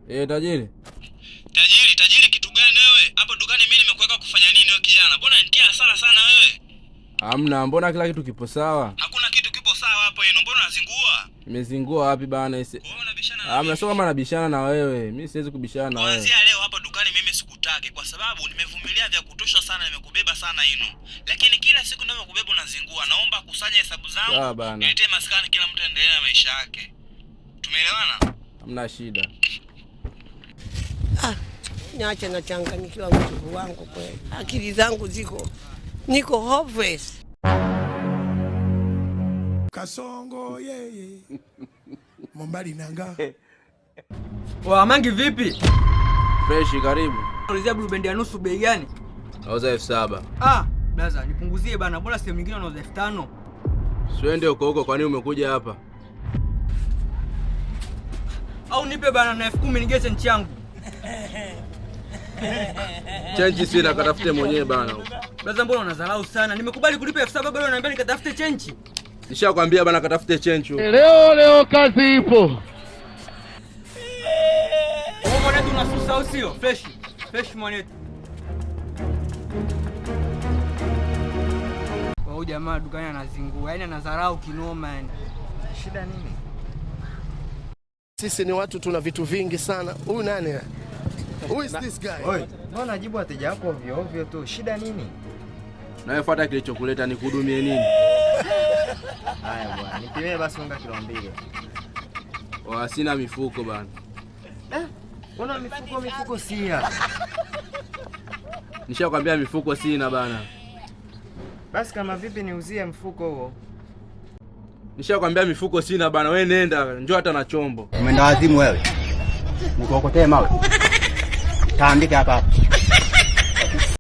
Eh, tajiri. Tajiri, tajiri kitu gani wewe? Hapo dukani mimi nimekuweka kufanya nini wewe kijana? Mbona nitia hasara sana wewe? Hamna, mbona kila kitu kipo sawa? Hakuna kitu kipo sawa hapo ino. Mbona unazingua? Nimezingua wapi bana? Ise. Wewe unabishana na Hamna, mimi. sio kama nabishana na wewe. Mimi siwezi kubishana na wewe. Kuanzia leo hapa dukani mimi sikutaki kwa sababu nimevumilia vya kutosha sana, nimekubeba sana ino. Lakini kila siku ninavyokubeba unazingua. Naomba kusanya hesabu Sawa zangu, bana. niletee maskani, kila mtu aendelee na maisha yake. Tumeelewana? Hamna shida. Ah, niache nachanganyikiwa mjukuu wangu kweli. Akili zangu ziko niko hopeless. Kasongo yeye Mombali nanga. Wa Mangi vipi? Fresh, karibu. Ulizia Blue Band ya nusu bei gani? Nauza 7,000. Ah, blaza, nipunguzie bana. Bora sehemu nyingine wanauza 5,000. Siende huko huko, kwa nini umekuja hapa? Au nipe bana na 10,000 nigee chenchi yangu. Chenchi sina, katafute mwenyewe bana. Blaza, mbona unadharau sana? Nimekubali kulipa 7,000 bado unaniambia nikatafute chenchi. Nishakwambia bana, katafute chenchi huko. Leo leo kazi ipo. Wewe mwanetu unasusa au sio? Fresh. Fresh mwanetu. Kwa huyu jamaa dukani anazingua. Yaani anadharau kinoma yani. Shida nini? Sisi ni watu tuna vitu vingi sana. Huyu nani? Who is this guy? Oi, mbona unajibu wateja wako ovyo ovyo tu? Shida nini? Nawe fuata kilichokuleta, nikuhudumie nini? Haya bwana, nipimie basi unga kilo 2. Wa, sina mifuko bana. Eh, una mifuko mifuko sia. Nishakwambia mifuko sina bana. Basi kama vipi niuzie mfuko huo? Nishakwambia mifuko sina bana, we nenda, njoo hata na chombo. Umeenda wazimu wewe. Nikuokotee mawe. Taandika hapa hapa.